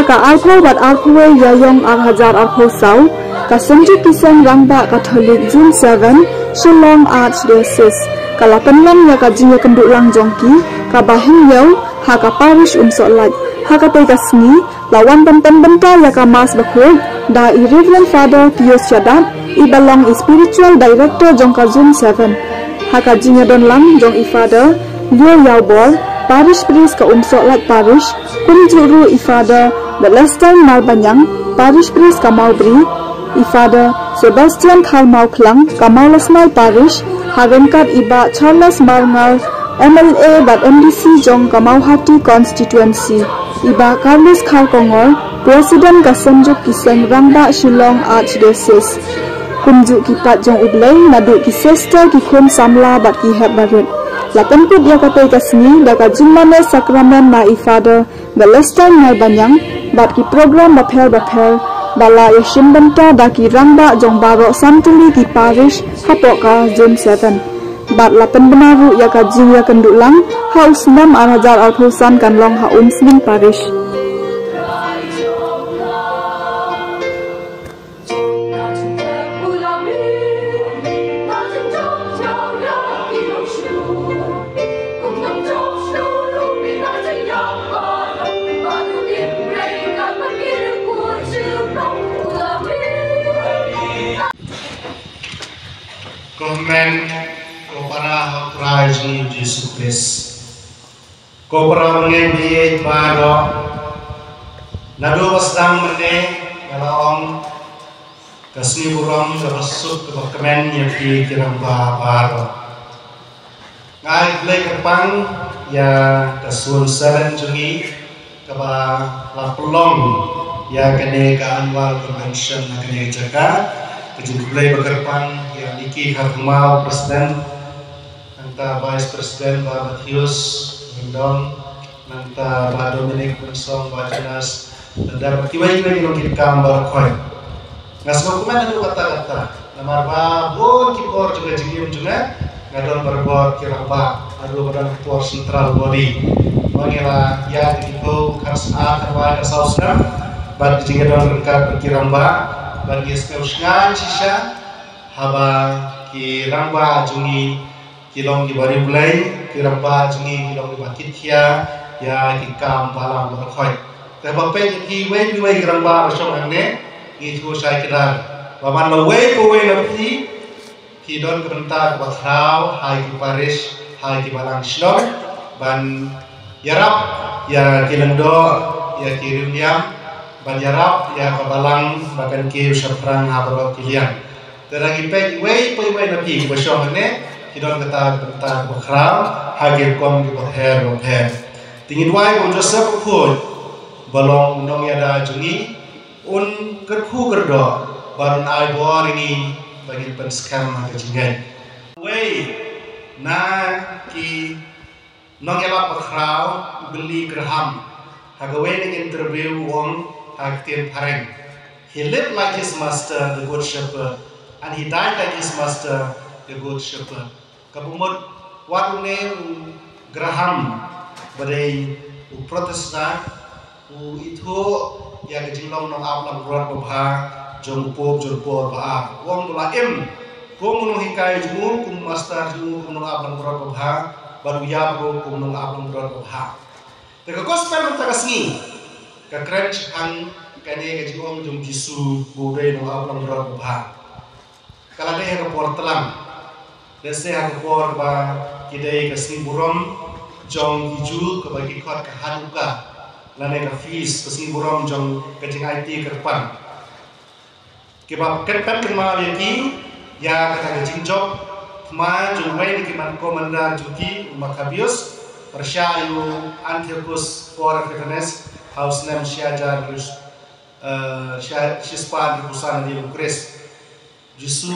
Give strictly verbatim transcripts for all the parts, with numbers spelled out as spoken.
Ka arphew bad arphew wei Ïaïong ar hajar arphew saw, ka Synjuk Ki Seng Rangbah Katholik Zone seven, Shillong Archdiocese, ka la pynlong ïa ka jingïakynduh lang jong ki kaba hynñiew ha ka Parish Umsohlait. Ha katei ka sngi la wan ban pynbynta ïa ka Mass bakhuid da i Reverend Father Pius Shadap, iba long i Spiritual Director jong ka Zone seven. Ha ka jingïadon lang jong i Father Leo Ïawbor, Parish Priest ka Umsohlait Parish, kumjuh ruh i Father Balestine Marbaniang, Parish Priest ka Mawbri, i Father Sebastian Kharmawkhlang ka Mawlasmai Parish, ha ryngkat i Bah Charles Marngar, M L A bad M D C jong ka Mawhati Constituency, i Bah Carlos Kharkongor, President ka Synjuk Ki Seng Rangbah Shillong Archdiocese. Kumjuh ki paid jong U Blei naduh ki sister, ki khun samla bad ki hep barit. La pynkut ïa katei ka sngi da ka jingmane sakramen na i Father Balestine Marbaniang bad ki program bapher bapher ba la ïashim bynta da ki rangbah jong baroh san tylli ki parish hapoh ka Zone seven. Bad la pynbna ruh ïa ka jingïakynduh lang ha u snem ar hajar arphew san, kan long ha Umsning Parish. Ko hynmen, ko para ha U Trai jong ngi Jisu Khrist. Ko para bangeit baroh, naduh ba sdang mynne nga la ong ka sngi burom kaba suk kaba kmen ïa phi ki rangbah baroh. Nga ai khublei kyrpang ïa ka Zone seven jong ngi kaba la pynlong ïa kane ka annual convention ha kane ka jaka. Ka jingkhublei ba kyrpang ïa Nicky Kharkongma, President, nangta Vice President Bah Mathius Ryndong, nangta Bah Dominic Mynsong, Bah Jonas Lyngder, bad kiwei kiwei ki nongkitkam baroh khoit. Nga sngewkmen haduh katta katta namar ba bun ki por jong ka jingim jong nga nga don barabor ki rangbah, haduh ba don ka por central body. Ba ngi la ïaid da ki bynta khatar, khatar, khatar snem bad ka jingïadon ryngkat bad ki rangbah, bad ngi sngew shngaiñ shisha haba ki rangbah jong ngi ki long kiba riewblei, ki rangbah jong ngi ki long kiba kitkhia ïa ki kam balang baroh khoit. Te haba peit ïa kiwei kiwei ki rangbah ba shong hangne, ngi tip shai kdar ba man lawei pa wei na phi, phi don ka bynta kaba khraw ha ki parish, ha ki balang shnong, ban ïarap ïa ki lyngdoh, ïa ki riewniam, ban ïarap ïa ka balang ba kan kiew shaphrang ha baroh ki liang. Te lada ngi peit iwei pa iwei na phi kiba shong hangne, ki don kata ka bynta kaba khraw ha ki rukom kiba pher bapher. Te ngi duwai ba u Joseph Bakhuid ba long u nongïada jong ngi un kyrkhu kyrdoh bad un ai bor ïa ngi ba ngin pynskhem ha ka jingngeit. Uwei na ki nongïalap bakhraw, u Billy Graham, ha kawei na ka interview u ong ha ka ktien phareng, "He lived like his master, the good shepherd, and he died like his master, the good shepherd." Kaba mut, wat une u Graham ba dei u Protestant, u ithuh ïa ka jinglong nongap langbrot babha jong u Pope John Paul ba ar. U ong ba la im kum u nonghikai jong u, kum u master jong u, kum u nongap langbrot babha, bad u ïap ruh kum u nongap langbrot babha. Te ka gospel mynta ka sngi ka kren shaphang kane ka jingong jong u Jisu ba u dei u nongap langbrot babha. Ka la dei ha ka por tlang, lehse ha ka por ba ki dei ka sngi burom jong ki Jiw kaba ki khot ka Hanukkah, lane ka feast, ka sngi burom jong ka jingaiti kyrpang. Kiba kynpet kynmaw ïa ki ïa kata ka jingjop thma jong uwei na ki man commander jong ki, u Maccabeus, pyrshah ïa u Antiochus four Epiphanes ha u snem shi hajar, eh, shi, shispah hynriewphew san ïa u Khrist. Jisu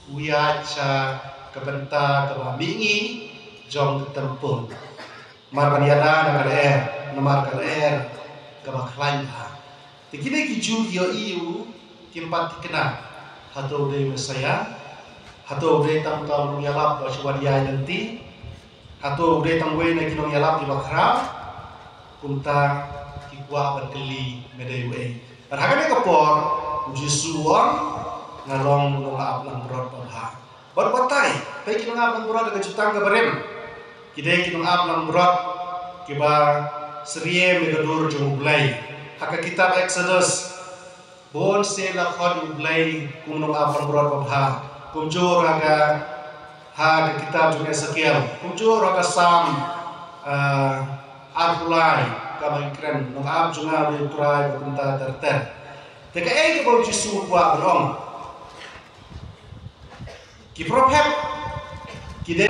u ïaid sha ka bynta kaba mihngi jong ka templ. Namar ban ïada na ka lyer, namar ka lyer kaba khlaiñ bha. Te kine ki Jiw ki ïohi ïa u, kim pat thikna hato u dei u Messaïah, hato u dei tang uta u nongïalap ba shu wan ïaid lynti, hato u dei tang uwei na ki nongïalap kiba khraw. Kumta ki kwah ban kylli me dei uei. Bad ha kane ka por u Jisu u ong, nga long u nongap langbrot babha. Bad batai, peit ki nongap langbrot ha ka jutang kaba rim. Ki dei ki nongap langbrot kiba syriem ïa ka dur jong U Blei. Ha ka kitab Exodus, bun sien la khot ïa U Blei kum u nongap langbrot babha. Kumjuh ha ka, ha ka kitab jong Esekiel, kumjuh ha ka Salm, ah, arphew lai, kaba kren, nongap jong nga u dei U Trai ba kumta ter ter. Te kaei kaba u Jisu u kwah ban ong? Ki prophet ki dei